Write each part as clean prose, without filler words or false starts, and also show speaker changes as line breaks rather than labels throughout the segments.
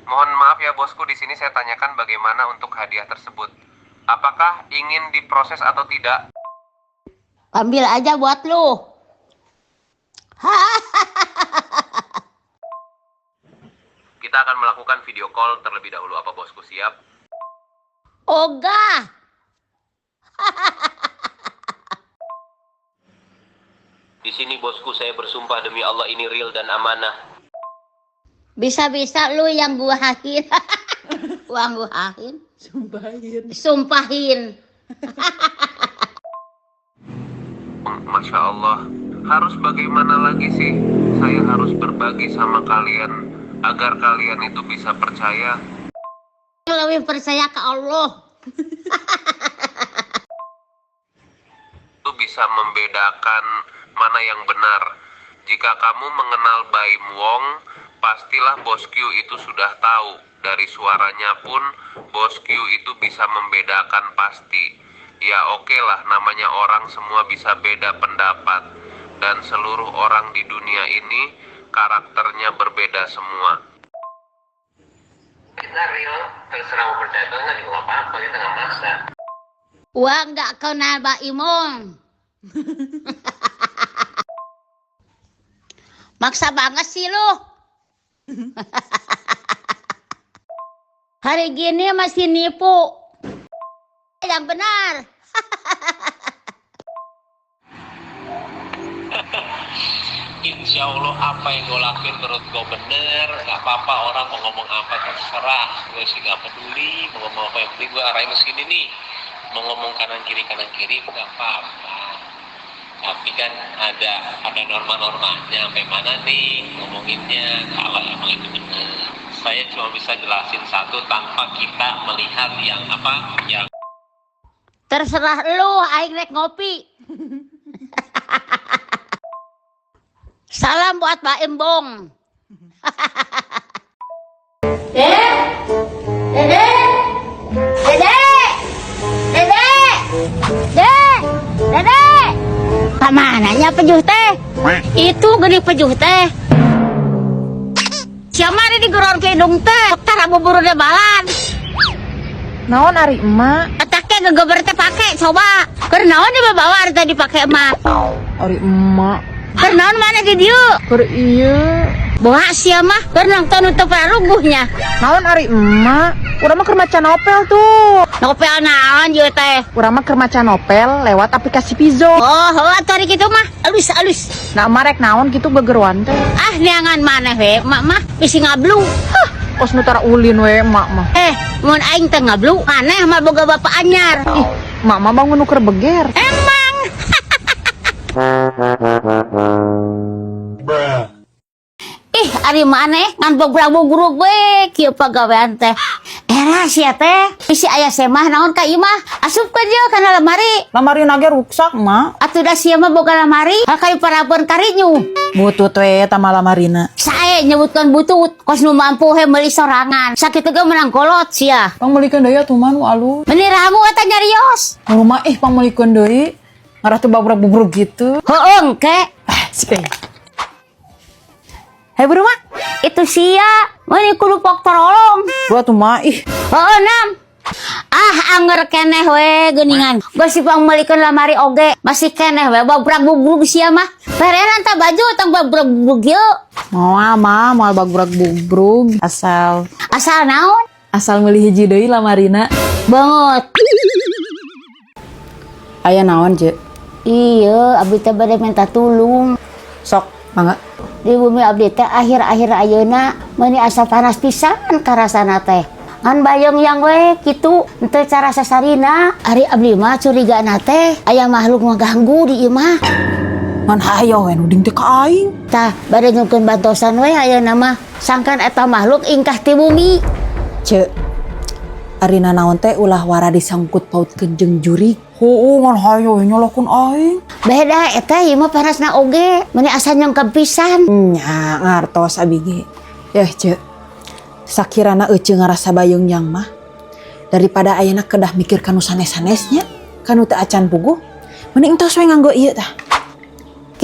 Mohon maaf ya bosku, di sini saya tanyakan bagaimana untuk hadiah tersebut. Apakah ingin diproses atau tidak?
Ambil aja buat lu.
Kita akan melakukan video call terlebih dahulu. Apa bosku siap?
Ogah.
Di sini bosku saya bersumpah demi Allah ini real dan amanah.
Bisa-bisa lu yang gua hahin. Uang gua hahin.
Sumpahin.
Sumpahin.
Masya Allah, harus bagaimana lagi sih? Saya harus berbagi sama kalian agar kalian itu bisa percaya.
Lebih percaya ke Allah.
Itu bisa membedakan mana yang benar. Jika kamu mengenal Baim Wong, pastilah Bos Q itu sudah tahu. Dari suaranya pun Bos Q itu bisa membedakan pasti. Ya oke lah, namanya orang semua bisa beda pendapat. Dan seluruh orang di dunia ini karakternya berbeda semua.
Kita real, terserah mau percaya atau nggak juga nggak apa-apa, kita nggak maksa.
Gua nggak kenal Baim Wong. Maksa banget sih lu. Hari gini masih nipu. Yang benar.
Insya Allah apa yang gue lakuin menurut gue bener, nggak apa-apa orang mau ngomong apa terserah, gue sih nggak peduli, mau ngomong apa yang penting gue arahin ke sini nih, mau ngomong kanan kiri nggak apa-apa. Tapi kan ada norma-normanya, sampai mana nih ngomonginnya, kalau emang itu bener. Saya cuma bisa jelasin satu tanpa kita melihat yang apa, yang
terserah lu, aing rek ngopi. Salam buat Pak Embong. Dek, Dede, Dede, Dede, Dek, Dede. Kamananya pejuh teh? Itu gede pejuh teh. Siapa ada di geron ke hidung teh? Tara buburu balan.
Naon ari emak?
Ataknya ngegeber teh pake coba. Keur naon dia bawa ari tadi pake emak?
Ari emak.
Keur naon mana di dieu?
Keur ieu.
Bawa sia mah keur nonton teu paruguhnya.
Naon ari emak? Urang mah keur maca novel tuh.
Novel naon ieu teh?
Urang mah keur maca novel lewat aplikasi Pizo.
Oh, heuh atuh ari kitu mah. Alus alus.
Nah, emak rek naon kitu gegeruan teh?
Ah, neangan maneh we, emak mah bisi ngablu.
Hah, kos nu tara ulin we emak mah.
Mun aing teh ngablu, aneh mah boga bapak anyar.
Ih, emak mah bangun nu keur beger.
Emang. Ih, ari maneh ngan bograg-bogrug we kieu pagawean teh. Era sia teh, bisi aya semah naon ka imah, asupkeun ye kana lemari.
Lemari nage ruksak, Mak.
Atuh da sia mah boga lemari, hal kayu parabon karinyu.
Butut we eta mah lamarina.
Sae nyebutkeun butut, kos nu mampu he meuli sorangan. Sakitu ge menang kolot sia.
Pangmeulikeun deui atuh mah nu alus.
Meuni rangu eta nyarios.
Nu mah ih pangmeulikeun deui. Ngarah teu babrag-bubrug gitu.
Heueuh engke.
Ah, sip. Hei buru mak.
Itu sia, meuni kudu pok torolong.
Gua tuh mah ih.
Heueuh nam. Ah anger keneh we geuningan. Geus dipangmeulikeun lamari oge, masih keneh we babrag-bubrug sia mah. Perenan ta baju tong babrag-bubrug ieu.
Moal mah, moal babrag-bubrug asal
Asal naon?
Asal meuli hiji deui lamarina.
Banget.
Aya naon, Je?
Iya, abdi teh bade minta tulung.
Sok, mangga.
Di bumi abdi teh akhir-akhir ayeuna meuni asa panas pisan karasana teh. Ngan bayang yang we kitu henteu cara sasarina. Ari abdi mah curigana teh aya makhluk ngaganggu di imah.
Ngan hayo we nuding teh ka aing.
Tah, bade nyungkeun bantosan we ayeuna mah. Sangkan eta makhluk ingkah ti bumi.
Ce, ari nanaon teh ulah wara disangkut pautkeun jeung jurig.
Heueuh ngan hayo we nyalahkeun aing.
Beda eta ieu mah panasna oge, meuni asa nyongkep pisan.
Nya ngartos abi ge. Yeh ce, sakirana ece ngarasa bayung yang mah daripada ayeuna kedah mikir kanu sanes-sanesnya, kanu teu acan puguh, mending tos we nganggo ieu tah.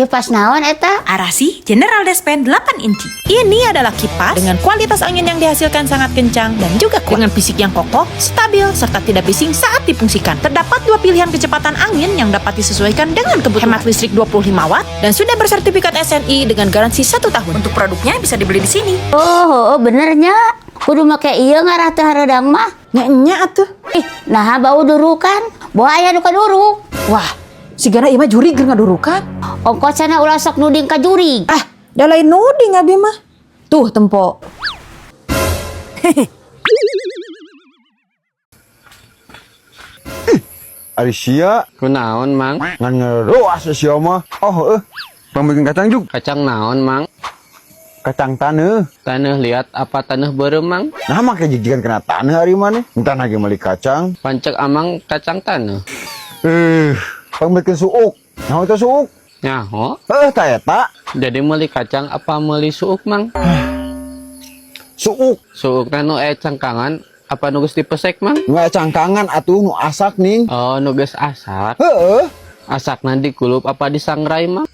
Kipas naon eta?
Arasi General Despen 8 inci. Ini adalah kipas dengan kualitas angin yang dihasilkan sangat kencang dan juga kuat. Dengan fisik yang kokoh, stabil, serta tidak bising saat difungsikan. Terdapat dua pilihan kecepatan angin yang dapat disesuaikan dengan kebutuhan. Hemat listrik 25 watt dan sudah bersertifikat SNI dengan garansi 1 tahun. Untuk produknya bisa dibeli di sini.
Oh, bener nya. Kudu make ieu ngarah teu hareudang mah.
Nya nya atuh.
Ih, nah bau durukan. Boa aya nu kaduruk.
Wah, sigana ieu mah jurig keur ngadurukan.
Ongkoh cenah ulah sok nuding ka jurig.
Ah, da lain nuding abi mah. Tuh tempo.
Ari sia.
Kunaon, Mang?
Ngan ngeroas sia mah. Oh, heueuh. Pangbikin kacang juk.
Kacang naon, Mang?
Kacang taneuh.
Taneuh liat apa taneuh beureum, Mang?
Nah, make jijikan kena taneuh ari maneh. Entah lagi meuli kacang.
Pan ceuk Amang kacang taneuh.
Eh, pangbikin suuk. Nah, itu suuk.
Nyaho.
Heuh, ta eta.
Jadi meuli kacang apa meuli suuk, Mang?
Suuk.
Suuk teh nu aya cangkangan apa nu geus dipesek, Mang?
Nu aya cangkangan atuh, nu asak ning.
Oh, nu geus asak.
Heueuh.
Asakna dikulup apa disangrai, Mang?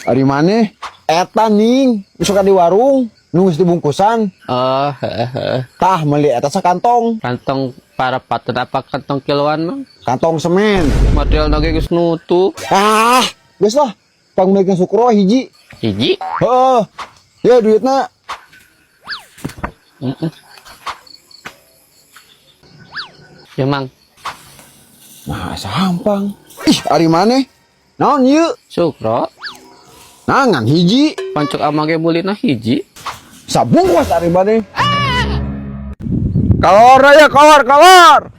Ari maneh eta ning, suka di warung, nu geus dibungkusan.
Oh, heeh heeh.
Tah, meuli eta sakantong.
Kantong parapatan apa kantong kiloan, Mang?
Kantong semen.
Material ge geus nutup.
Ah, geus lah. Pangmeulikeun sukro hiji.
Hiji.
Heeh. Ya duitna.
Ya, Mang.
Nah, sampang. Ih, ari maneh? Naon ieu?
Sukro.
Nah, ngan hiji.
Pan ceuk Amang ge meulina hiji.
Sabungkus ari maneh. Kolor ya, kolor, kolor.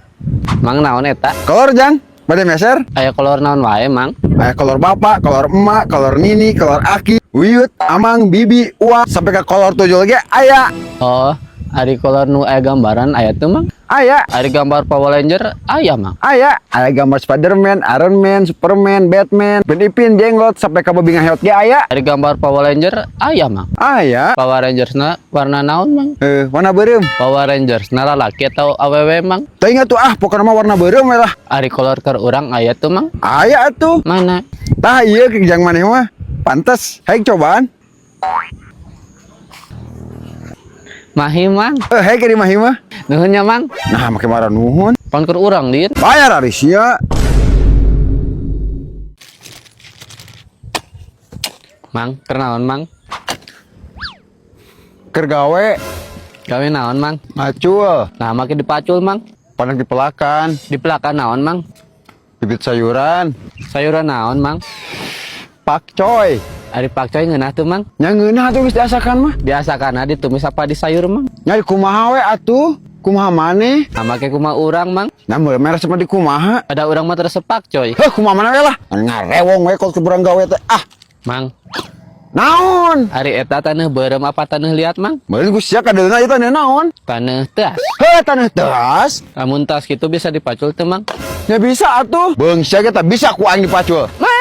Mang, naon eta?
Kolor, Jang. Bade meser?
Aya kolor naon wae, Mang?
Aya kolor bapak, kolor emak, kolor nini, kolor aki, wiyut, amang, bibi, uang, sampai ke kolor 7 lagi aya.
Oh, ari kolor nu aya gambaran aya teu, Mang?
Aya.
Ari gambar Power Ranger aya, Mang?
Aya, aya gambar Spiderman, Iron Man, Superman, Batman, Upin Ipin, Jenglot, sampai ke babi ngahot ge aya.
Ari gambar Power Ranger aya, Mang?
Aya.
Power Rangers na warna naon, Mang?
Eh, warna beureum.
Power Rangers na lalaki atau awewe, Mang?
Teu ingat tuh ah, pokoknya mah warna beureum we lah.
Ari kolor keur urang aya teu, Mang?
Aya atuh.
Mana?
Tah ieu ke jang maneh mah. Pantes, haik cobaan.
Mahi, Mang.
Eh, haik di mahi mah.
Nuhun nya, Mang.
Nah, make marah nuhun.
Pan keur urang lin.
Bayar ari sia.
Mang, keur naon, Mang?
Keur gawe.
Gawe naon, Mang?
Macul.
Nah, make dipacul, Mang.
Padang dipelakan.
Dipelakan naon, Mang?
Bibit sayuran.
Sayuran naon, Mang?
Pakcoy.
Ari pakcoy ngeunah teu, Mang?
Nya ngeunah atuh geus diasakan mah.
Diasakan ditumis apa di sayur, Mang?
Nya kumaha we atuh? Kumaha maneh?
Nah, make kumaha urang, Mang?
Nah, mulai merah sama di kumaha?
Ada urang mah resep pakcoy.
Heh, kumaha mana we lah? Ngarewong we kalau kurang gawe teh. Ah,
Mang,
naon?
Ari eta taneuh beureum apa taneuh liat, Mang?
Meureun ku sia kadeulna ieu taneuh naon?
Taneuh teas.
Heh, taneuh teas.
Lamun tas kitu bisa dipacul teu, Mang?
Ya bisa atuh. Beung sia ge teh bisa ku aing dipacul.
Masa?